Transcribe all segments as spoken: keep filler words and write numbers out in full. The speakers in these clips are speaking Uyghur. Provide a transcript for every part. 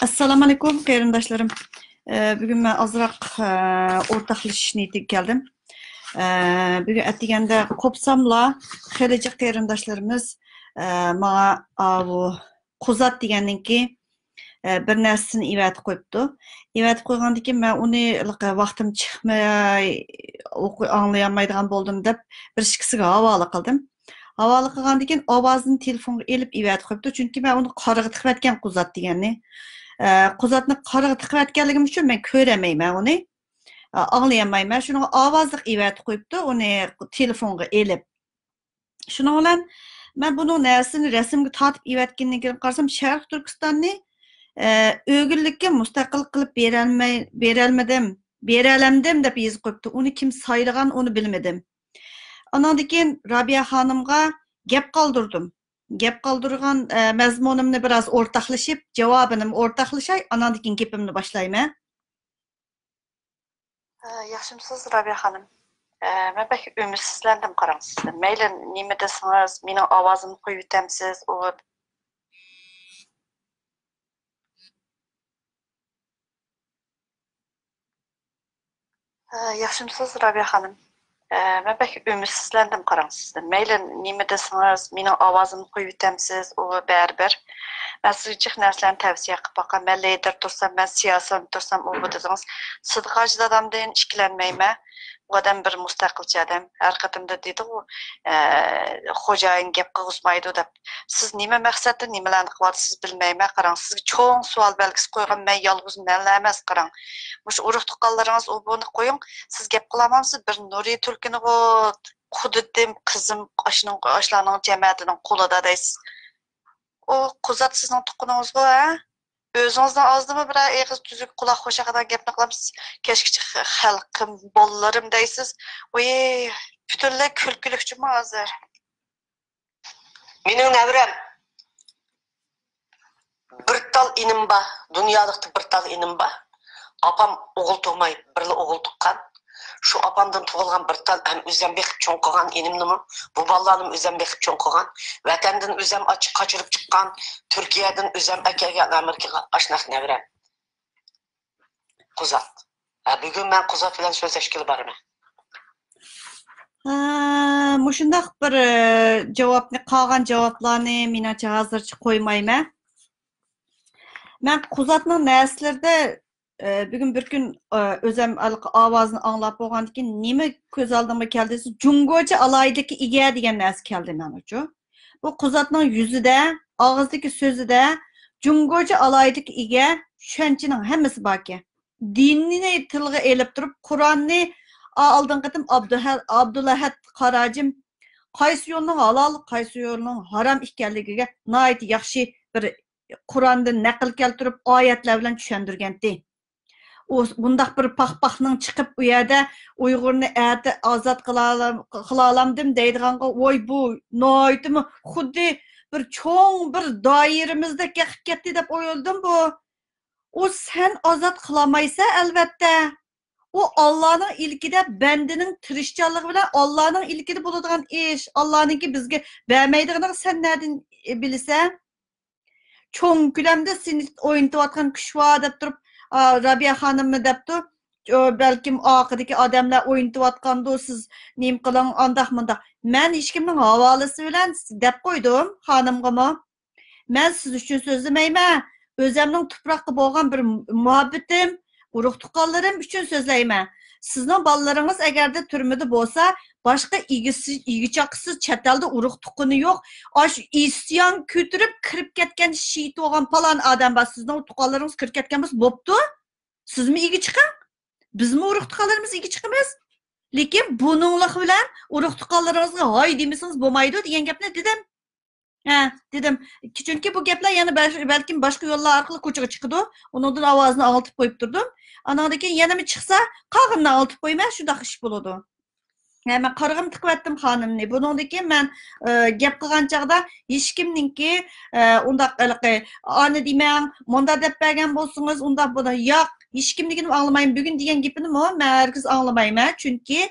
ئەسسالامۇئەلەيكۇم، قېرىنداشلىرىم. ئە، بۈگۈن مەن ئازراق، ئە، ئورتاقلىشىش نىيىتىگە كەلدىم. ئە، بۈگۈن ئەتىگەندە قوپساملا، خېلىجە قېرىنداشلىرىمىز، ئە، ماڭا ئاۋۇ قۇزات دېگەننىڭكى، ئە، بىر نەرسىسىنى ئېۋەتىپ قويۇپتۇ. ئېۋەتىپ قويغاندىن كېيىن مەن ئۇنى ۋاقتىم چىقماي، ئوقۇ-، ئاڭلىيالمايدىغان بولدۇم دەپ، بىر ئىككىسىگە ھاۋالە قىلدىم. ھاۋالە قىلغاندىن كېيىن ئاۋازىنى تېلېفونغا ئېلىپ ئېۋەتىپ قويۇپتۇ. چۈنكى مەن ئۇنى قارىغا تىقىۋەتكەن قۇزات دېگەننى. ئە، قۇزاتنى قارىغا تىقىۋەتكەنلىكىم ئۈچۈن مەن كۆرەلمەيمەن ئۇنى. ئا، ئاڭلىيالمايمەن. شۇنىڭغا ئاۋازلىق ئېۋەتىپ قويۇپتۇ، ئۇنى تېلېفونغا ئېلىپ. شۇنىڭ بىلەن مەن بۇنىڭ نەرسىنى رەسىمگە تارتىپ ئېۋەتكىنىدىن كېيىن قارىسام، شەرقىي تۈركىستاننى، ئە، ئۆگۈنلۈككە مۇستەقىل قىلىپ بېرەلمەي، بېرەلمىدىم، بېرەلەمدىم دەپ يېزىپ قويۇپتۇ. ئۇنى كىم سايلىغان، ئۇنى بىلمىدىم. ئاناندىن كېيىن رابىيە خانىمغا گەپ قالدۇردۇم. گەپ قالدۇرغان، ئە، مەزمۇنۇمنى بىراز ئورتاقلىشىپ، جاۋابىنىمۇ ئورتاقلىشاي، ئاناندىن كېيىن گېپىمنى باشلايمەن. ئە، ياخشىمۇسىز، رابىيە خانىم؟ ئە، مەن بەك ئۈمىدسىزلەندىم، قاراڭ، سىزدىن. مەيلى نېمە دېسىڭىز، مېنىڭ ئاۋازىمنى قويۇۋېتەمسىز، ئۇ ھە، ياخشىمۇسىز، رابىيە خانىم؟ ھە، مەن بەك ئۈمىدسىزلەندىم، قاراڭ، سىزدىن. مەيلى نېمە دېسىڭىز، مېنىڭ ئاۋازىمنى قويۇۋېتەمسىز، ئۇ بەرىبىر. مەن سىزگە جىق نەرسىلەرنى تەۋسىيە قىلىپ باققان. مەن لىدېر تۇرسام، مەن سىياسىيون تۇرسام، ئۇ بۇ دېسىڭىز، سىدىق ھاجى دادامدىن ئىككىلەنمەيمەن. ئۇ ئادەم بىر مۇستەقىلچى ئادەم. ھەر قېتىمدا دېدىغۇ، ئە، خوجايىن گەپ قىلغۇزمايدۇ دەپ. سىز نېمە مەقسەتتە نېمىلەرنى قىلىۋاتىسىز بىلمەيمەن. قاراڭ، سىزگە چوڭ سوئال بەلگىسى قويغان مەن يالغۇز مەنلا ئەمەس. قاراڭ، مۇشۇ ئۇرۇق تۇغقانلىرىڭىز ئۇ بۇنى قويۇڭ. سىز گەپ قىلالمامسىز؟ بىر نۇرى تۈركىنىغۇ، قۇدۇتۇم، قىزىم، ئاشۇنىڭ، ئاشۇلارنىڭ جەمەتىنىڭ قولىدا دەيسىز. ئۇ قۇزات سىزنىڭ تۇغقىنىڭىزغۇ، ھە؟ ئۆزىڭىزنىڭ ئاغزىدىنمۇ بىرەر ئېغىز تۈزۈك، قۇلاق خۇشاقىدان گەپنى قىلامسىز؟ كەچكىچە خەلقىم، بالىلىرىم دەيسىز. ۋىي، پۈتۈنلەي كۈلكىلىك جۇمۇ ھازىر. مېنىڭ نەۋرەم، بىر تال ئىنىم بار، دۇنيالىقتا بىر تال ئىنىم بار. ئاپام ئوغۇل تۇغماي، بىرلا ئوغۇل تۇغقان. شۇ ئاپامدىن تۇغۇلغان بىر تال ھەم ئۆزۈم بېقىپ چوڭ قىلغان ئىنىمنىمۇ، بۇ بالىلارنىمۇ ئۆزۈم بېقىپ چوڭ قىلغان. ۋەتەندىن ئۆزۈم ئاچ-، قاچۇرۇپ چىققان، تۈركىيەدىن ئۆزۈم ئەكەلگەن ئامېرىكىغا ئاشۇنداق نەۋرەم. قۇزات. ھە، بۈگۈن مەن قۇزات بىلەن سۆزلەشكىلى بارىمەن. ھە، مۇشۇنداق بىر، ئە، جاۋابنى، قالغان جاۋابلارنى مېنىڭچە ھازىرچە قويمايمەن. مەن قۇزاتنىڭ نەرسىلىرىدە، ئە، بۈگۈن بىر كۈن، ئە، ئۆزەم ھېلىقى ئاۋازىنى ئاڭلاپ بولغاندىن كېيىن نېمە كۆز ئالدىمغا كەلدى دېسە، جۇڭگوچە ئالاھىدىلىككە ئىگە دېگەن نەرسە كەلدى مېڭىچۇ. بۇ قۇزاتنىڭ يۈزىدە، ئاغزىدىكى سۆزىدە جۇڭگوچە ئالاھىدىلىككە ئىگە چۈشەنچىنىڭ ھەممىسى باركەن. دىننى تىلغا ئېلىپ تۇرۇپ، قۇرئاننى، ئا، ئالدىنقى قېتىم ئابدۇھە-، ئابدۇلئەھەد قاراجىم قايسى يولنىڭ ھالال، قايسى يولنىڭ ھارام ئىكەنلىكىگە ناھايىتى ياخشى بىر قۇرئاندىن نەقىل كەلتۈرۈپ، ئايەتلەر بىلەن چۈشەندۈرگەنتى. ئۇ مۇنداق بىر پاخپاخنىڭ چىقىپ، ئۇ يەردە ئۇيغۇرنى ئەتە ئازاد قىلالام-، قىلالامدىم دەيدىغانغا، ۋاي، بۇ ناھايىتىمۇ خۇددى بىر چوڭ بىر دائىرىمىزدەك ئېقىپ كەتتى دەپ ئويلىدىم بۇ. ئۇ سەن ئازاد قىلالمايسەن، ئەلۋەتتە. ئۇ ئاللانىڭ ئىلكىدە بەندىنىڭ تىرىشچانلىقى بىلەن ئاللانىڭ ئىلكىدە بولىدىغان ئىش. ئاللانىڭكى بىزگە بەرمەيدىغىنىنى سەن نەدىن بىلىسەن؟ چوڭ كۆلەمدە سېنى ئوينىتىۋاتقان كۈچ بار دەپ تۇرۇپ، ئا، رابىيە خانىممۇ دەپتۇ. ئۇ، بەلكىم ئارقىدىكى ئادەملەر ئوينىتىۋاتقاندۇ، سىز نېمە قىلىڭ، ئانداق مۇنداق. مەن ھېچكىمنىڭ ھاۋالىسى بىلەن دەپ قويدۇم خانىمغىمۇ. مەن سىز ئۈچۈن سۆزلىمەيمەن. ئۆزەمنىڭ تۇپراققا بولغان بىر مۇھەببىتىم، ئۇرۇق تۇغقانلىرىم ئۈچۈن سۆزلەيمەن. سىزنىڭ بالىلىرىڭىز ئەگەردە تۈرمىدە بولسا، باشقا ئىگىسى، ئىگە چاقىسىز، چەت ئەلدە ئۇرۇق تۇغقىنى يوق. ئاشۇ ئىسيان كۆتۈرۈپ كىرىپ كەتكەن، شېھىت بولغان پالان ئادەم بار. سىزنىڭ تۇغقانلىرىڭىز كىرىپ كەتكەن بولسا بوپتۇ. سىزمۇ ئىگە چىقىڭ. بىزمۇ ئۇرۇق تۇغقانلىرىمىز ئىگە چىقىمىز. لېكىن بۇنىڭلىق بىلەن ئۇرۇق تۇغقانلىرىڭىزغا ھاي دېمىسىڭىز بولمايدۇ دېگەن گەپنى دېدىم. ھە، دېدىم. چۈنكى بۇ گەپلەر يەنە بەش-، بەلكىم باشقا يوللار ئارقىلىق كوچىغا چىقىدۇ. ئۇنىڭدىن ئاۋازىنى ئاڭلىتىپ قويۇپ تۇردۇم. ئانىڭدىن كېيىن يەنىمۇ چىقسا، قالغىنىنى ئاڭلىتىپ قويىمەن، شۇنداق ئىش بولىدۇ. ھە، مەن قارىغىمنى تىقىۋەتتىم خانىمنى. بۇنىڭدىن كېيىن مەن، ئە، گەپ قىلغان چاغدا ھېچكىمنىڭكى، ئە، ئۇنداق ھېلىقى، ئانى دېمەڭ، مۇنداق دەپ بەرگەن بولسىڭىز، ئۇنداق بۇنداق. ياق، ھېچكىمنىڭكىنى ئاڭلىمايمەن. بۈگۈن دېگەن گېپىنىمۇ مەن ھەرگىز ئاڭلىمايمەن. چۈنكى،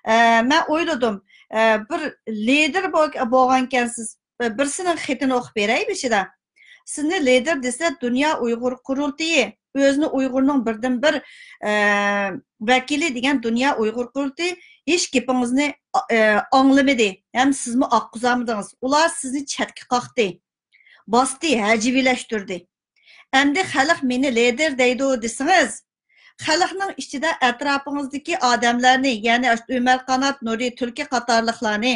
ئە، مەن ئويلىدىم، ئە، بىر لىدېر بول-، بولغانكەنسىز. بىرسىنىڭ خېتىنى ئوقۇپ بېرەي بېشىدا. سىزنى لىدېر دېسە، دۇنيا ئۇيغۇر قۇرۇلتىيى، ئۆزىنى ئۇيغۇرنىڭ بىردىنبىر، ئە، ۋەكىلى دېگەن دۇنيا ئۇيغۇر قۇرۇلتىيى ھېچ گېپىڭىزنى، ئە، ئاڭلىمىدى ھەم سىزمۇ ئاققۇزالمىدىڭىز. ئۇلار سىزنى چەتكە قاقتى، باستى، ھەجۋىيلەشتۈردى. ئەمدى خەلق مېنى لىدېر دەيدۇ دېسىڭىز، خەلقنىڭ ئىچىدە ئەتراپىڭىزدىكى ئادەملەرنى، يەنى ئۆمەر قانات، نۇرى تۈلكە قاتارلىقلارنى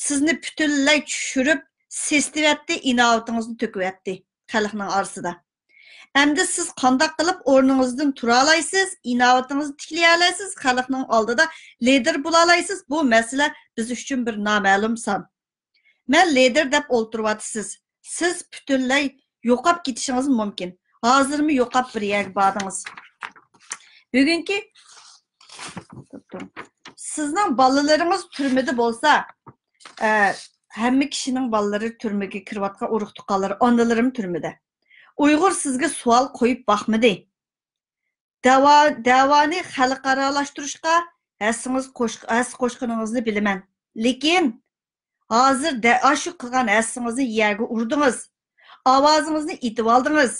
سىزنى پۈتۈنلەي چۈشۈرۈپ، سېسىتىۋەتتى، ئىناۋىتىڭىزنى تۆكۈۋەتتى خەلقنىڭ ئارىسىدا. ئەمدى سىز قانداق قىلىپ ئورنىڭىزدىن تۇرالايسىز، ئىناۋىتىڭىزنى تىكلىيەلەيسىز، خەلقنىڭ ئالدىدا لىدېر بولالايسىز؟ بۇ مەسىلە بىز ئۈچۈن بىر نامەلۇم سان. مەن لىدېر دەپ ئولتۇرۇۋاتىسىز. سىز پۈتۈنلەي يوقاپ كېتىشىڭىز مۇمكىن. ھازىرمۇ يوقاپ بىر يەرگە باردىڭىز. بۈگۈنكى سىزنىڭ بالىلىرىڭىز تۈرمىدە بولسا، ئە، ھەممە كىشىنىڭ بالىلىرى تۈرمىگە كىرىۋاتقان، ئۇرۇق تۇغقانلىرى، ئانىلىرىمۇ تۈرمىدە. ئۇيغۇر سىزگە سوئال قويۇپ باقمىدى. دەۋا، دەۋانى خەلقئارالاشتۇرۇشقا ھەسسىڭىز قوش-، ھەسسە قوشقىنىڭىزنى بىلىمەن. لېكىن ھازىر دە-، ئاشۇ قىلغان ھەسسىڭىزنى يەرگە ئۇردىڭىز. ئاۋازىڭىزنى ئېتىۋالدىڭىز.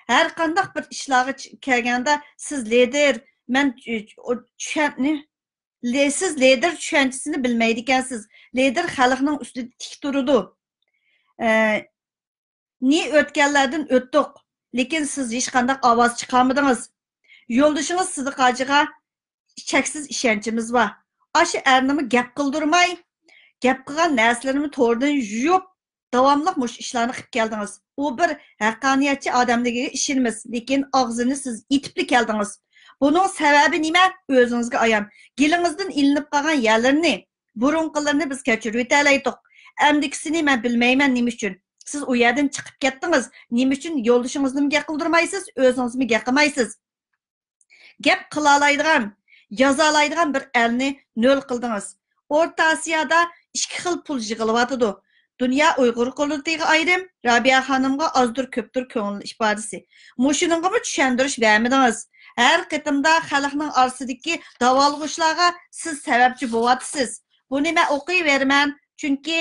ھەر قانداق بىر ئىشلارغا چ-، كەلگەندە سىز لىدېر، مەن چۈ-، چۈ-، ئو-، چۈشەن-، نى-، لې-، سىز لىدېر چۈشەنچىسىنى بىلمەيدىكەنسىز. لىدېر خەلقنىڭ ئۈستىدە تىك تۇرىدۇ. ئە، نى ئۆتكەنلەردىن ئۆتتۇق، لېكىن سىز ھېچقانداق ئاۋاز چىقارمىدىڭىز. يولدىشىڭىز سىدىق ھاجىغا چەكسىز ئىشەنچىمىز بار. ئاشۇ ئەرنىمۇ گەپ قىلدۇرماي، گەپ قىلغان نەرسىلىرىنى توردىن يۇيۇپ، داۋاملىق مۇشۇ ئىشلارنى قىلىپ كەلدىڭىز. ئۇ بىر ھەققانىيەتچى ئادەملىكىگە ئىشىنىمىز، لېكىن ئاغزىنى سىز ئېتىپلا كەلدىڭىز. بۇنىڭ سەۋەبى نېمە؟ ئۆزىڭىزگە ئايان. گېلىڭىزدىن ئىلىنىپ قالغان يەرلىرىنى، بۇرۇنقىلىرىنى بىز كەچۈرۈۋېتەلەيتتۇق. ئەمدىكىسىنى مەن بىلمەيمەن نېمە ئۈچۈن. سىز ئۇ يەردىن چىقىپ كەتتىڭىز. نېمە ئۈچۈن يولدىشىڭىزنىمۇ گەپ قىلدۇرمايسىز، ئۆزىڭىزمۇ گەپ قىلمايسىز؟ گەپ قىلالايدىغان، يازالايدىغان بىر ئەلنى نۆل قىلدىڭىز. ئورتا ئاسىيادا ئىككى خىل پۇل يىغىلىۋاتىدۇ. دۇنيا ئۇيغۇر قۇرۇلتىيىغا ئايرىم، رابىيە خانىمغا ئازدۇر كۆپتۇر كۆڭۈل ئىپادىسى. مۇشۇنىڭغىمۇ چۈشەندۈرۈش بەرمىدىڭىز. ھەر قېتىمدا خەلقنىڭ ئارىسىدىكى داۋالغۇشلارغا سىز سەۋەبچى بولۇۋاتىسىز. بۇنى مەن ئوقۇيۋېرىمەن، چۈنكى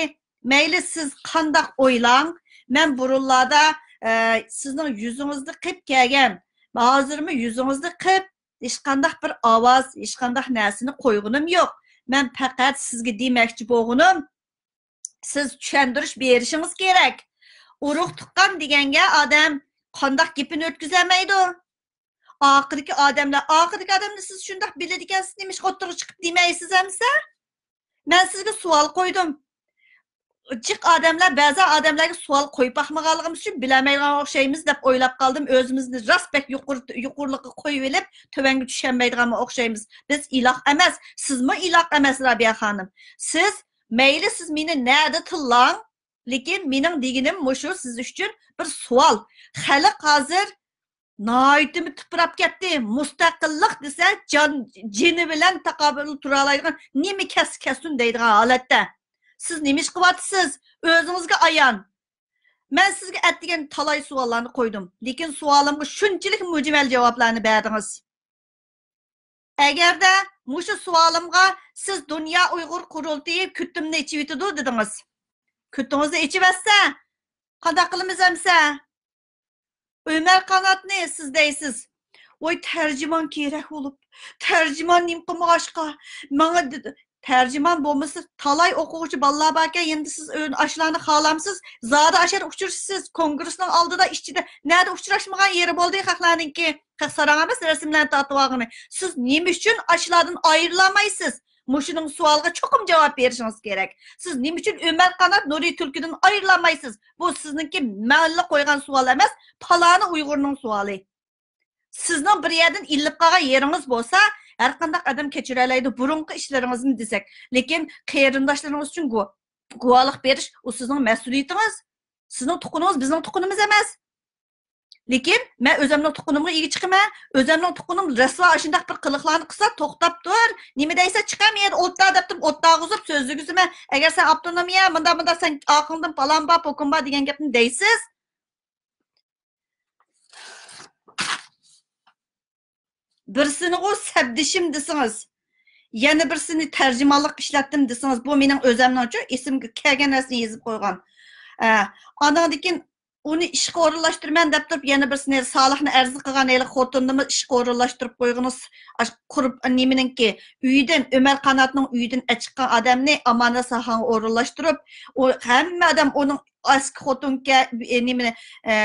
مەيلى سىز قانداق ئويلاڭ، مەن بۇرۇنلاردا، ئە، سىزنىڭ يۈزىڭىزنى قىپ كەلگەن، ھازىرمۇ يۈزىڭىزنى قىپ، ھېچقانداق بىر ئاۋاز، ھېچقانداق نەرسىنى قويغىنىم يوق. مەن پەقەت سىزگە دېمەكچى بولغىنىم، سىز چۈشەندۈرۈش بېرىشىڭىز كېرەك. ئۇرۇق تۇغقان دېگەنگە ئادەم قانداق گېپىنى ئۆتكۈزەلمەيدۇ؟ ئارقىدىكى ئادەملەر، ئارقىدىكى ئادەمنى سىز شۇنداق بىلىدىكەنسىز، نېمىشقا ئوتتۇرىغا چىقىپ دېمەيسىز ئەمىسە؟ مەن سىزگە سوئال قويدۇم. جىق ئادەملەر، بەزى ئادەملەرگە سوئال قويۇپ باقمىغانلىقىمىز ئۈچۈن بىلەلمەيدىغان ئوخشايمىز دەپ ئويلاپ قالدىم. ئۆزىمىزنى راست بەك يۇقىرى، يۇقىرىلىققا قويۇۋېلىپ، تۆۋەنگە چۈشەلمەيدىغانمۇ ئوخشايمىز. بىز ئىلاھ ئەمەس، سىزمۇ ئىلاھ ئەمەس، رابىيە خانىم. سىز، مەيلى سىز مېنى نەدە تىللاڭ، لېكىن مېنىڭ دېگىنىم مۇشۇ سىز ئۈچۈن بىر سوئال. خەلق ھازىر ناھايىتىمۇ تىپىراپ كەتتى. مۇستەقىللىق دېسە، جان، جېنى بىلەن تاقابىلدا تۇرالايدىغان، نېمە كەتسە كەتسۇن دەيدىغان ھالەتتە. سىز نېمە ئىش قىلىۋاتىسىز؟ ئۆزىڭىزگە ئايان. مەن سىزگە ئەتىگەن تالاي سوئاللارنى قويدۇم، لېكىن سوئالىمغا شۇنچىلىك مۈجمەل جاۋابلارنى بەردىڭىز. ئەگەردە مۇشۇ سوئالىمغا سىز دۇنيا ئۇيغۇر قۇرۇلتىيى كۈتۈمنى ئېچىۋېتىدۇ دېدىڭىز. كۈتۈڭىزنى ئېچىۋەتسە، قانداق قىلىمىز ئەمسە؟ ئۆمەر قاناتنى سىز دەيسىز. ۋاي، تەرجىمان كېرەك بولۇپ، تەرجىمان نېمە قىلمىغاچقا، ماڭا د-، تەرجىمان بولمىسا، تالاي ئوقۇغۇچى بالىلار باركەن، يەنە سىز ئۆ-، ئاشۇلارنى خالامسىز، زادى ئاشۇ يەردە ئۇچرىشىسىز، كونگرېسنىڭ ئالدىدا، ئىچىدە، نەدە ئۇچراشمىغان يېرى بولدى خەقلەرنىڭكى، خەق ساراڭ ئەمەس، رەسىملەرنى تارتىۋالغىنى. سىز نېمە ئۈچۈن ئاشۇلاردىن ئايرىلالمايسىز؟ مۇشۇنىڭ سوئالىغا چوقۇم جاۋاب بېرىشىڭىز كېرەك. سىز نېمە ئۈچۈن ئۆمەر قانات، نۇرى تۈلكىدىن ئايرىلالمايسىز؟ بۇ سىزنىڭكى مەللە قويغان سوئال ئەمەس، پالانى ئۇيغۇرنىڭ سوئالى. سىزنىڭ بىر يەردىن ئىللىپ قالغان يېرىڭىز بولسا، ھەر قانداق ئادەم كەچۈرەلەيدۇ، بۇرۇنقى ئىشلىرىڭىزنى دېسەك. لېكىن قېرىنداشلىرىڭىز ئۈچۈن گۇ-، گۇۋاھلىق بېرىش، ئۇ سىزنىڭ مەسئۇلىيىتىڭىز. سىزنىڭ تۇغقىنىڭىز بىزنىڭ تۇغقىنىمىز ئەمەس. لېكىن مەن ئۆزۈمنىڭ تۇغقىنىمغا ئىگە چىقىمەن. ئۆزۈمنىڭ تۇغقىنىم رەسۋا ئاشۇنداق بىر قىلىقلارنى قىلسا، توختاپ تۇر. نېمە دەيسە، چىقام يەردە ئولتۇر دەپتىم، ئولتۇرغۇزۇپ سۆزلىگۈزىمەن. ئەگەر سەن ئاپتونومىيە، مۇنداق، مۇنداق، سەن ئاقىڭدىن پالان بار، پوكۇن بار دېگەن گەپنى دەيسىز. بىرسىنىغۇ سەپدىشىم دېسىڭىز، يەنە بىرسىنى تەرجىمانلىق ئىشلەتتىم دېسىڭىز، بۇ مېنىڭ ئۆزەمنىڭچۇ ئېسىمگە كەلگەن نەرسىنى يېزىپ قويغان. ئە، ئانىڭدىن كېيىن ئۇنى ئىشقا ئورۇنلاشتۇرىمەن دەپ تۇرۇپ، يەنە بىرسىنى، سالىھنى ئەرز قىلغان ھېلىقى خوتۇننىمۇ ئىشقا ئورۇنلاشتۇرۇپ قويغىنىڭىز، ئاش-، قۇرب-، نېمىنىڭكى، ئۆيىدىن، ئۆمەر قاناتنىڭ ئۆيىدىن ئەچىققان ئادەمنى ئامانەت ساھاغا ئورۇنلاشتۇرۇپ، ئۇ ھەممە ئادەم ئۇنىڭ ئەسكى خوتۇنكەن، ئە، نېمىنى، ئە،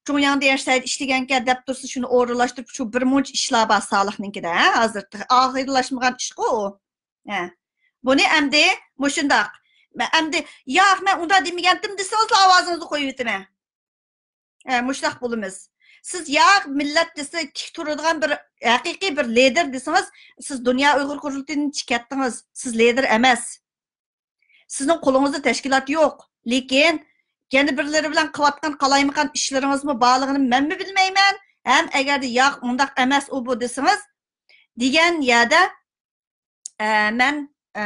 جۇڭياڭ دېگەن شەھەردە ئىشلىگەنكەن دەپ تۇرسا، شۇنى ئورۇنلاشتۇرۇپ، شۇ بىر مۇنچە ئىشلار بار سالىھنىڭكىدە، ھە، ھازىر تېخى ئاخىرلاشمىغان ئىشقۇ ئۇ. ھە. بۇنى ئەمدى مۇشۇنداق. مەن ئەمدى، «ياق، مەن ئۇنداق دېمىگەنتىم» دېسىڭىزلا ئاۋازىڭىزنى قويۇۋېتىمەن. ھە، مۇشۇنداق بولىمىز. سىز ياق، مىللەت دېسە تىك تۇرىدىغان بىر ھەقىقىي بىر لىدېر دېسىڭىز، سىز دۇنيا ئۇيغۇر قۇرۇلتىيىدىن چىقىپ كەتتىڭىز. سىز لىدېر ئەمەس. سىزنىڭ قولىڭىزدا تەشكىلات يوق. لېكىن يەنە بىرلىرى بىلەن قىلىۋاتقان قالايمىقان ئىشلىرىڭىزمۇ بارلىقىنى مەنمۇ بىلمەيمەن. ھەم ئەگەردە ياق، ئۇنداق ئەمەس ئۇ بۇ دېسىڭىز، دېگەن يەردە ئە، مەن، ئە،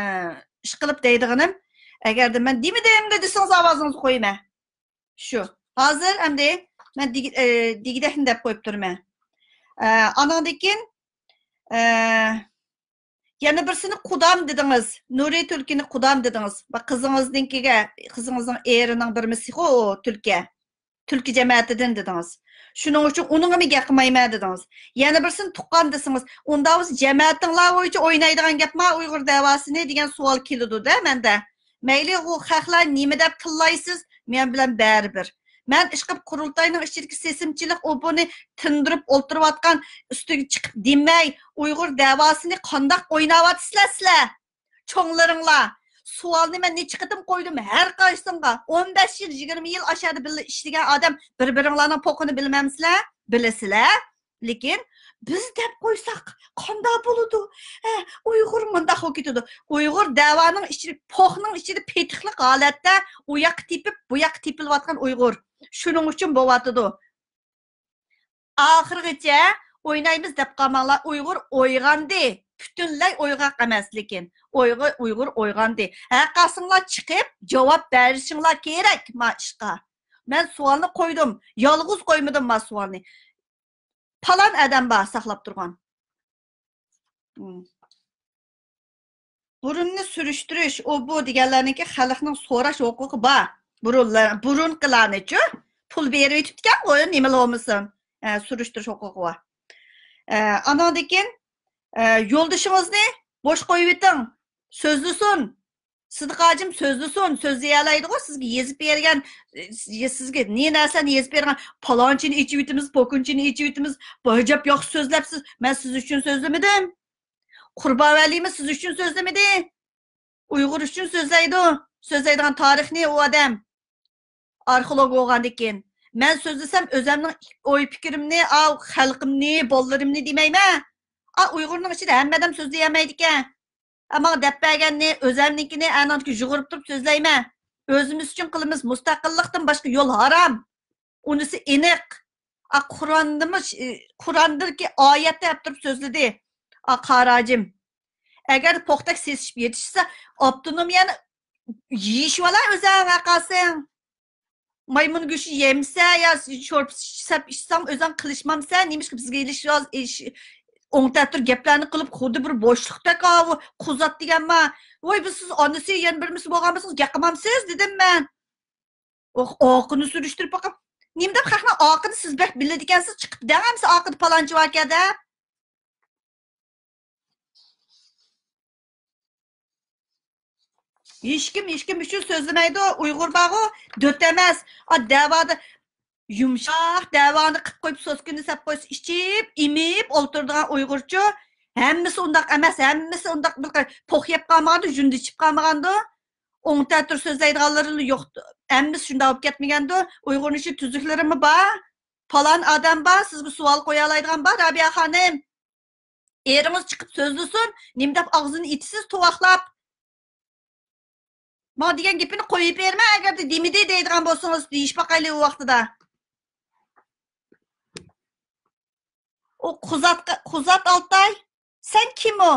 ئىشقىلىپ دەيدىغىنىم، ئەگەردە مەن دېمىدىملا دېسىڭىز، ئاۋازىڭىزنى قويىمەن. شۇ. ھازىر ئەمدى مەن دېگى-، ئە، دېگۈدەكنى دەپ قويۇپ تۇرىمەن. ئە، ئانىڭدىن كېيىن، ئە، يەنە بىرسىنى قۇدام دېدىڭىز. نۇرى تۈلكىنى قۇدام دېدىڭىز. بۇ قىزىڭىزنىڭكىگە، قىزىڭىزنىڭ ئېرىنىڭ بىر مىسلىسىغۇ ئۇ تۈلكە. تۈلكە جەمەتىدىن دېدىڭىز. شۇنىڭ ئۈچۈن ئۇنىڭغىمۇ گەپ قىلمايمەن دېدىڭىز. يەنە بىرسىنى تۇغقان دېسىڭىز، ئۇنداق بولسا جەمەتىڭلار بويىچە ئوينايدىغان گەپما ئۇيغۇر دەۋاسىنى دېگەن سوئال كېلىدۇ-دە مەندە. مەيلى، ئۇ خەقلەر نېمە دەپ تىللايسىز، مەن بىلەن بەرىبىر. مەن ئىشقىلىپ قۇرۇلتاينىڭ ئىچىدىكى سېسىمچىلىق ئوپىنى تىندۇرۇپ ئولتۇرۇۋاتقان، ئۈستىگە چىقىپ دېمەي، ئۇيغۇر دەۋاسىنى قانداق ئويناۋاتىسىلەر سىلەر؟ چوڭلىرىڭلار، سوئالنى مەن نەچچە قېتىم قويدۇم ھەر قايسىڭغا. ئون بەش يىل، يىگىرمە يىل ئاشەدە بىللە ئىشلىگەن ئادەم بىر-بىرىڭلارنىڭ پوقىنى بىلمەمسىلەر؟ بىلىسىلەر. لېكىن بىز دەپ قويساق قانداق بولىدۇ؟ ھە، ئۇيغۇر مۇنداق بولۇپ كېتىدۇ. ئۇيغۇر دەۋانىڭ ئىچىدە، پوقنىڭ ئىچىدە پېتىقلىق ھالەتتە ئۇ ياققا تېپىپ، بۇ ياققا تېپىلىۋاتقان ئۇيغۇر. شۇنىڭ ئۈچۈن بولۇۋاتىدۇ. ئاخىرغىچە ئوينايمىز دەپ قالماڭلار. ئۇيغۇر ئويغاندى. پۈتۈنلەي ئويغاق ئەمەس، لېكىن ئويغۇ-، ئۇيغۇر ئويغاندى. ھەرقايسىڭلار چىقىپ جاۋاب بېرىشىڭلار كېرەك ما ئىشقا. مەن سوئالنى قويدۇم. يالغۇز قويمىدىم ما سوئالنى. پالان ئادەم بار ساقلاپ تۇرغان. مم. بۇرۇننى سۈرۈشتۈرۈش، ئۇ بۇ دېگەنلەرنىڭكى خەلقنىڭ سوراش ھوقۇقى بار. بۇرۇنلار، بۇرۇنقىلارنىچۇ؟ پۇل بېرىۋېتىپتىكەنغۇ، نېمىلا بولمىسۇن. ئە، سۈرۈشتۈرۈش ھوقۇقى بار. ئە، ئانىڭدىن كېيىن، ئە، يولدىشىڭىزنى بوش قويۇۋېتىڭ. سۆزلىسۇن. سىدىق ھاجىم سۆزلىسۇن، سۆزلىيەلەيدىغۇ، سىزگە يېزىپ بەرگەن، ئى، سىزگە نى نەرسىنى يېزىپ بەرگەن، پالانچىنى ئېچىۋېتىمىز، پوكۇنچىنى ئېچىۋېتىمىز، بۇ ئەجەب ياخشى سۆزلەپسىز، مەن سىز ئۈچۈن سۆزلىمىدىم. قۇربان ۋەلىمۇ سىز ئۈچۈن سۆزلىمىدى. ئۇيغۇر ئۈچۈن سۆزلەيدۇ، سۆزلەيدىغان تارىخنى ئۇ ئادەم. ئارخېئولوگ بولغاندىن كېيىن. مەن سۆزلىسەم ئۆزەمنىڭ ئوي پىكرىمنى، ئاۋۇ خەلقىمنى، بالىلىرىمنى دېمەيمەن. ئا، ئۇيغۇرنىڭ ئىچىدە ھەممە ئادەم سۆزلىيەلمەيدىكەن. ئە، ماڭا دەپ بەرگەننى، ئۆزەمنىڭكىنى ئەنىڭدىكى يۇغۇرۇپ تۇرۇپ سۆزلەيمەن. ئۆزىمىز ئۈچۈن قىلىمىز، مۇستەقىللىقتىن باشقا يول ھارام. ئۇنىسى ئېنىق. ئا، قۇرئاندىمۇ، قۇرئاندىكى ئايەتتە دەپ تۇرۇپ سۆزلىدى. ئا، قارى ھاجىم. ئەگەر پوختەك سېسىشىپ يېتىشسە، ئاپتونومىيەنى يېيىشىۋالا ئۆزەڭ ۋەقەسىڭ. مايمۇن گۆشى يەمسە يا شورپا سەپ ئىچسەڭ ئۆزۈڭ قىلىشمامسەن؟ نېمىشقا بىزگە ئېلىش، ئېلىش، ئوڭ تەتۈر گەپلەرنى قىلىپ، خۇددى بىر بوشلۇقتەك ئاۋۇ قۇزات دېگەنما؟ ۋاي، بىز سىز ئانىسى، يەنە بىرمىسى بولغان بولسىڭىز گەپ قىلمامسىز دېدىم مەن. ئۇ ئاقىنى سۈرۈشتۈرۈپ باقىپ، نېمە دەپ خەقنىڭ ئاقىنى سىز بەك بىلىدىكەنسىز، چىقىپ دەڭ ئەمسە ئاقىدا پالانچى باركەن دەپ. ھېچكىم، ھېچكىم ئۈچۈن سۆزلىمەيدۇ. ئۇيغۇر بارغۇ، دۆت ئەمەس. ئا، دەۋادا يۇمشاق دەۋانى قىپ قويۇپ، سوسكىنى سەپ قويسا، ئىچىپ، ئېمىپ ئولتۇرىدىغان ئۇيغۇرچۇ. ھەممىسى ئۇنداق ئەمەس، ھەممىسى ئۇنداق بىر پوق يەپ قالمىغاندۇ، جۈندە ئىچىپ قالمىغاندۇ. ئوڭ تەتۈر سۆزلەيدىغانلىرىلا يوق. ھەممىسى شۇنداق بولۇپ كەتمىگەندۇ. ئۇيغۇرنىڭ ئىچىدە تۈزۈكلىرىمۇ بار. پالان ئادەم بار، سىزگە سوئال قويالايدىغان بار، رابىيە خانىم. ئېرىڭىز چىقىپ سۆزلىسۇن، نېمە دەپ ئاغزىنى ئېچىسىز تۇۋاقلاپ؟ ماڭا دېگەن گېپىنى قويۇپ بېرىمەن، ئەگەردە دېمىدى دەيدىغان بولسىڭىز، دېيىش باقايلى ئۇ ۋاقتىدا. ئۇ قۇزاتقا، قۇزات ئالتاي، سەن كىم ئۇ؟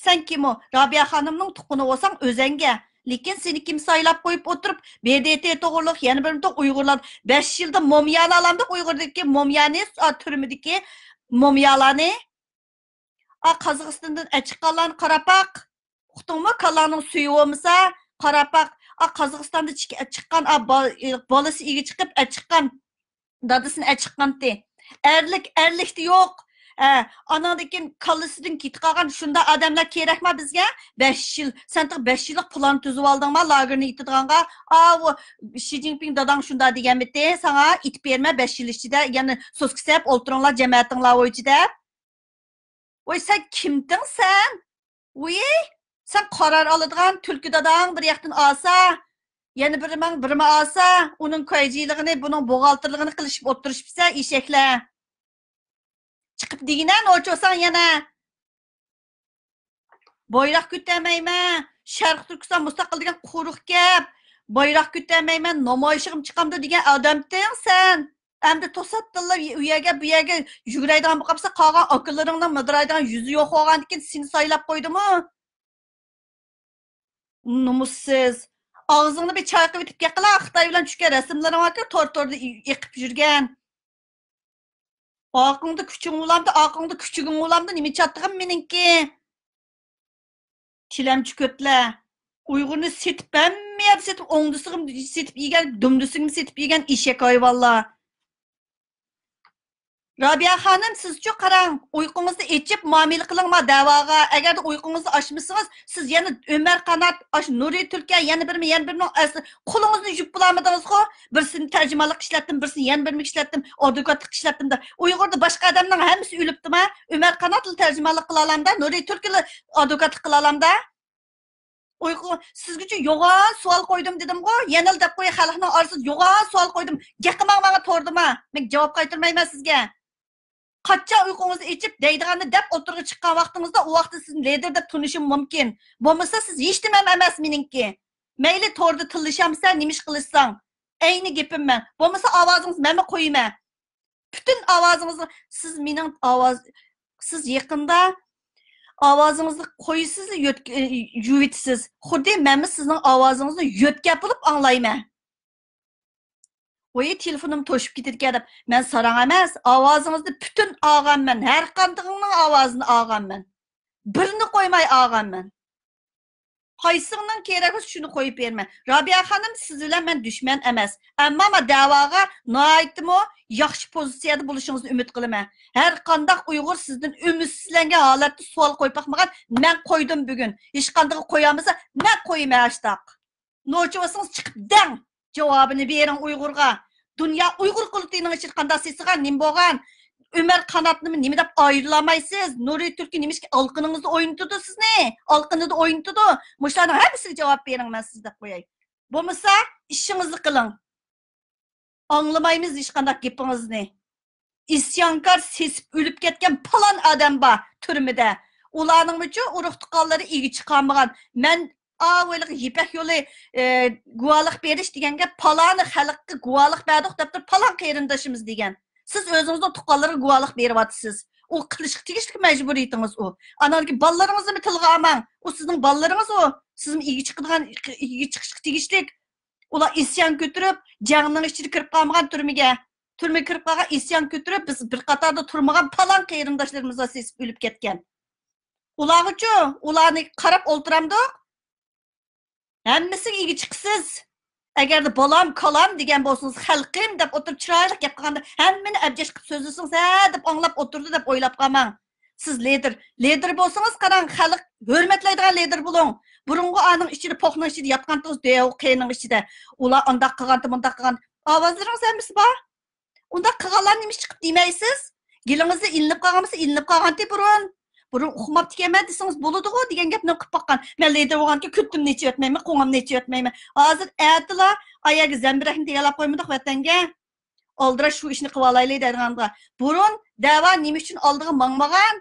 سەن كىم ئۇ؟ رابىيە خانىمنىڭ تۇغقىنى بولساڭ ئۆزەڭگە. لېكىن سېنى كىم سايلاپ قويۇپ ئولتۇرۇپ، ب د ت توغرۇلۇق يەنە بىر توغ ئۇيغۇرلار بەش يىلدا مومىيانى ئالامدۇق ئۇيغۇردىكى مومىيانى، ئا، تۈرمىدىكى مومىيالارنى. ئا، قازاقىستاندىن ئەچىققانلارنى قاراپ باق. ئۇقتۇڭمۇ؟ كاللاڭنىڭ سۈيى بولمىسا، قاراپ باق. ئا، قازاقىستاندا چىق-، چىققان، ئا، با-، ئى، بالىسى ئىگە چىقىپ، ئە، چىققان، دادىسىنى ئە، چىققانتى. ئەرلىك، ئەرلىكتە يوق. ھە، ئاناندىن كېيىن كاللىسىدىن كېتىپ قالغان شۇنداق ئادەملەر كېرەكما بىزگە؟ بەش يىل، سەن تېخى بەش يىللىق پىلان تۈزۈۋالدىڭما لاگېرنى ئېتىدىغانغا؟ ئاۋۇ شى جىنپىڭ داداڭ شۇنداق دېگەنمىتى ساڭا، ئېتىپ بېرىمەن بەش يىل ئىچىدە، يەنە سوسكا سېپ ئولتۇرۇڭلار جەمەتىڭلار بويىچە دەپ. ۋاي، سەن كىمتىڭ سەن؟ ۋىي، سەن قارار ئالىدىغان تۈلكە داداڭ بىر ياقتىن ئالسا، يەنە بىرى ماڭ-، بىرىمۇ ئالسا، ئۇنىڭ كويجىلىقىنى، بۇنىڭ بوغالتىرلىقىنى قىلىشىپ ئولتۇرۇشۇپسەن، ئېشەكلەر. چىقىپ دېگىنە، نوچىساڭ يەنە. بايراق كۆتەرمەيمەن، شەرقىي تۈركىستان مۇستەقىل دېگەن قۇرۇق گەپ. بايراق كۆتەرمەيمەن، نامايىشىغىمۇ چىقامدۇ دېگەن ئادەمتىڭ سەن. ئەمدى توساتتىنلا ئۇ يەرگە، بۇ يەرگە يۈگۈرەيدىغان بولۇپ قاپسەن، قالغان ئاكىلىرىڭنىڭ مىدىرايدىغان يۈزى يوق بولغاندىكىن سېنى سايلاپ قويدىمۇ؟ نومۇسسىز. ئاغزىڭنى بىر چايقىۋېتىپ گەپ قىلا، خىتاي بىلەن چۈشكەن رەسىملىرىڭ باركەن، تور-توردا ئېقىپ يۈرگەن. ئاقىڭدا كۈچۈڭ بولامدۇ، ئاقىڭدا كۈچۈگۈڭ بولامدۇ، نېمە چاتىقىم مېنىڭكى؟ تىلەمچى كۆپلەر. ئۇيغۇرنى سېتىپ، ھەممە يەردە سېتىپ، ئوڭدىسىغىمۇ سېتىپ يېگەن، دۈمدىسىگىمۇ سېتىپ يېگەن ئېشەك ھايۋانلار. رابىيە خانىم، سىزچۇ قاراڭ، ئۇيقۇڭىزنى ئېچىپ مۇئامىلە قىلىڭ ما دەۋاغا. ئەگەردە ئۇيقۇڭىزنى ئاچمىسىڭىز، سىز يەنە ئۆمەر قانات، ئاشۇ نۇرى تۈلكە، يەنە بىرمۇ، يەنە بىرمۇ، ئەس-، قولىڭىزنى يۇيۇپ بولالمىدىڭىزغۇ؟ بىرسىنى تەرجىمانلىققا ئىشلەتتىم، بىرسىنى يەنە بىرمىگە ئىشلەتتىم، ئادۋوكاتلىققا ئىشلەتتىم دەپ. ئۇيغۇردا باشقا ئادەمنىڭ ھەممىسى ئۆلۈپتىما؟ ئۆمەر قاناتلا تەرجىمانلىق قىلالامدا؟ نۇرى تۈلكىلا ئادۋوكاتلىق قىلالامدا؟ ئۇيقۇ، سىزگىچۇ يوغان سوئال قويدۇم دېدىمغۇ؟ يەنىلا دەپ قوياي، خەلقنىڭ ئارىسىدا يوغان سوئال قويدۇم. گەپ قىلماڭ ماڭا توردىما. مەن جاۋاب قايتۇرمايمەن سىزگە. قاچان ئۇيقۇڭىزنى ئېچىپ دەيدىغاننى دەپ ئوتتۇرىغا چىققان ۋاقتىڭىزدا، ئۇ ۋاقىتتا سىزنى لىدېر دەپ تونۇشۇم مۇمكىن. بولمىسا سىز ھېچنېمەم ئەمەس مېنىڭكى. مەيلى توردا تىللىشامسەن، نېمە ئىش قىلىشساڭ. ئەينى گېپىم مەن. بولمىسا ئاۋازىڭىزنى مەنمۇ قويىمەن. پۈتۈن ئاۋازىڭىزنى، سىز مېنىڭ ئاۋاز، سىز يېقىندا ئاۋازىڭىزنى قويىسىز، يۆتك-، يۇيۇۋېتىسىز. خۇددى مەنمۇ سىزنىڭ ئاۋازىڭىزنى يۆتكەپ بولۇپ ئاڭلايمەن. ۋوي، تېلېفونۇم توشۇپ كېتىدىكەن دەپ مەن ساراڭ ئەمەس، ئاۋازىڭىزنى پۈتۈن ئاغانمەن، ھەر قاندىقىڭنىڭ ئاۋازىنى ئاغانمەن. بىرنى قويماي ئاغانمەن. قايسىڭنىڭ كېرەك بولسا شۇنى قويۇپ بېرىمەن. رابىيە خانىم، سىز بىلەن مەن دۈشمەن ئەمەس. ئەمما ما دەۋاغا ناھايىتىمۇ ياخشى پوزىتسىيەدە بولۇشىڭىزنى ئۈمىد قىلىمەن. ھەر قانداق ئۇيغۇر سىزدىن ئۈمىدسىزلەنگەن ھالەتتە سوئال قويۇپ باقمىغان، مەن قويدۇم بۈگۈن. ھېچقاندىقى قويالمىسا، مەن قويىمەن ھاشتاق. نوچى بولسىڭىز چىقىپ دەڭ! جاۋابىنى بېرىڭ ئۇيغۇرغا. دۇنيا ئۇيغۇر قۇرۇلتىيىنىڭ ئىچىدە قانداق سېسىغان، نېمە بولغان؟ ئۆمەر قاناتنىمۇ نېمە دەپ ئايرىلالمايسىز؟ نۇرى تۈركى نېمىشقا ئالىقىنىڭىزدا ئوينىتىدۇ سىزنى؟ ئالىقىنىدا ئوينىتىدۇ. مۇشۇلارنىڭ ھەممىسىگە جاۋاب بېرىڭ، مەن سىز دەپ قوياي. بولمىسا، ئىشىڭىزنى قىلىڭ. ئاڭلىمايمىز ھېچقانداق گېپىڭىزنى. ئىسيانكار سېسىپ ئۆلۈپ كەتكەن پالان ئادەم بار تۈرمىدە. ئۇلارنىڭمۇچۇ ئۇرۇق تۇغقانلىرى ئىگە چىقالمىغان. مەن ئاۋۇ ھېلىقى يىپەك يولى، ئە، گۇۋاھلىق بېرىش دېگەن گەپ، پالانى خەلققە گۇۋاھلىق بەردۇق دەپ تۇرۇپ، پالان قېرىندىشىمىز دېگەن. سىز ئۆزىڭىزنىڭ تۇغقانلىرىغا گۇۋاھلىق بېرىۋاتىسىز. ئۇ قىلىشقا تېگىشلىك مەجبۇرىيىتىڭىز ئۇ. ئاناندىن كېيىن بالىلىرىڭىزنىمۇ تىلغا ئالماڭ. ئۇ سىزنىڭ بالىلىرىڭىز ئۇ. سىزمۇ ئىگە چىقىدىغان، ئىگە چىقىشقا تېگىشلىك. ئۇلار ئىسيان كۆتۈرۈپ، جەڭنىڭ ئىچىدە كىرىپ قالمىغان تۈرمىگە. تۈرمىگە كىرىپ قالغان، ئىسيان كۆتۈرۈپ، بىز بىر قاتاردا تۇرمىغان پالان قېرىنداشلىرىمىزغا سېسىپ ئۆلۈپ كەتكەن. ئۇلارغىچۇ، ئۇلارنى قاراپ ئولتۇرامدۇق؟ ھەممىسىگە ئىگە چىقىسىز. ئەگەردە بالام، كالام دېگەن بولسىڭىز، خەلقىم دەپ ئولتۇرۇپ، چىرايلىق گەپ قىلغاندا، ھەممىنى ئەبجەش قىلىپ سۆزلىسىڭىز، ھە دەپ ئاڭلاپ ئولتۇردى دەپ ئويلاپ قالماڭ. سىز لىدېر. لىدېر بولسىڭىز، قاراڭ، خەلق ھۆرمەتلەيدىغان لىدېر بولۇڭ. بۇرۇنقى ئانىڭ ئىچىدە، پوقنىڭ ئىچىدە ياتقانتىڭىز، دېۋۇ قېنىڭ ئىچىدە. ئۇلار ئانداق قىلغانتى، مۇنداق قىلغان. ئاۋازلىرىڭىز ھەممىسى بار. ئۇنداق قىلغانلار نېمىش چىقىپ دېمەيسىز؟ گېلىڭىزدە ئىلىنىپ قالغان بولسا، ئىلىنىپ قالغانتى بۇرۇن. بۇرۇن ئۇقماپتىكەنمەن دېسىڭىز بولىدىغۇ دېگەن گەپنى قىلىپ باققان. مەن لىدېر بولغاندىكىن كۆتۈمنى ئېچىۋەتمەيمەن، قوڭۇمنى ئېچىۋەتمەيمەن. ھازىر ئەتىلا ئايەرگە زەمبىرەكنى تەييارلاپ قويمىدۇق ۋەتەنگە. ئالدىراش شۇ ئىشنى قىلالايلى دەيدىغانغا. بۇرۇن دەۋا نېمە ئۈچۈن ئالدىغا ماڭمىغان؟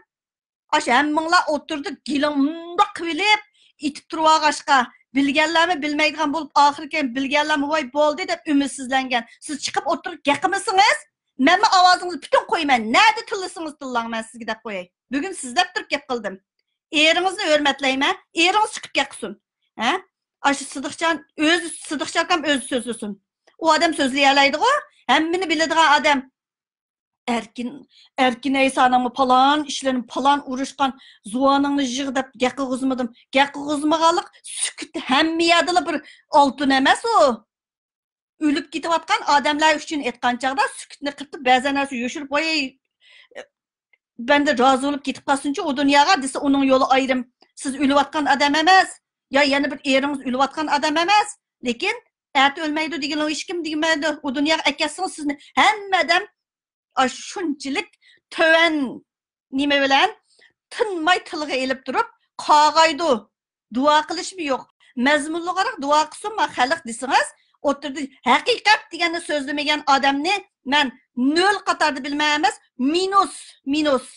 ئاشۇ ھەممىڭلار ئوتتۇرىدا گېلىڭ مۇنداق قىلىپ ئېتىپ تۇرۇۋالغاچقا، بىلگەنلەرمۇ بىلمەيدىغان بولۇپ، ئاخىرى كەينى بىلگەنلەرمۇ ۋاي بولدى دەپ ئۈمىدسىزلەنگەن. سىز چىقىپ ئوتتۇرىغا گەپ قىلمىسىڭىز، مەنمۇ ئاۋازىڭىزنى پۈتۈن قويىمەن. نەدە تىللىسىڭىز تىللاڭ، مەن سىزگە دەپ قوياي. بۈگۈن سىزلەپ تۇرۇپ گەپ قىلدىم. ئېرىڭىزنى ھۆرمەتلەيمەن. ئېرىڭىز چىقىپ گەپ قىلسۇن. ھە؟ ئاشۇ سىدىقجان ئۆزى، سىدىقجان ئاكام ئۆزى سۆزلىسۇن. ئۇ ئادەم سۆزلىيەلەيدىغۇ؟ ھەممىنى بىلىدىغان ئادەم. ئەركىن، ئەركىن ئەيسانىڭمۇ پالان ئىشلىرىنى، پالان ئۇرۇشقان، زۇۋانىڭنى يىغ دەپ گەپ قىلغۇزمىدىم. گەپ قىلغۇزمىغانلىق، سۈكۈت ھەممە يەردىلا بىر ئالتۇن ئەمەس ئۇ. ئۆلۈپ كېتىۋاتقان ئادەملەر ئۈچۈن ئېيتقان چاغدا سۈكۈتنى قىرتىپ، بەزى نەرسە يوشۇرۇپ، ۋاي، بەندە رازى بولۇپ كېتىپ قالسۇنچۇ ئۇ دۇنياغا دېسە، ئۇنىڭ يولى ئايرىم. سىز ئۆلۈۋاتقان ئادەم ئەمەس، يا يەنە بىر ئېرىڭىز ئۆلۈۋاتقان ئادەم ئەمەس. لېكىن ئەتە ئۆلمەيدۇ دېگەن ھېچكىم دېمەيدۇ. ئۇ دۇنياغا ئەكەتسىڭىز، سىزنى ھەممە ئادەم ئاشۇ شۇنچىلىك تۆۋەن نېمە بىلەن تىنماي تىلغا ئېلىپ تۇرۇپ قاغايدۇ. دۇئا قىلىشمۇ يوق. مەزمۇنلۇقراق دۇئا قىلسۇن ما خەلق دېسىڭىز، ئوتتۇرىدا ھەقىقەت دېگەننى سۆزلىمىگەن ئادەمنى مەن نۆل قاتاردا بىلمەن ئەمەس، مىنۇس، مىنۇس.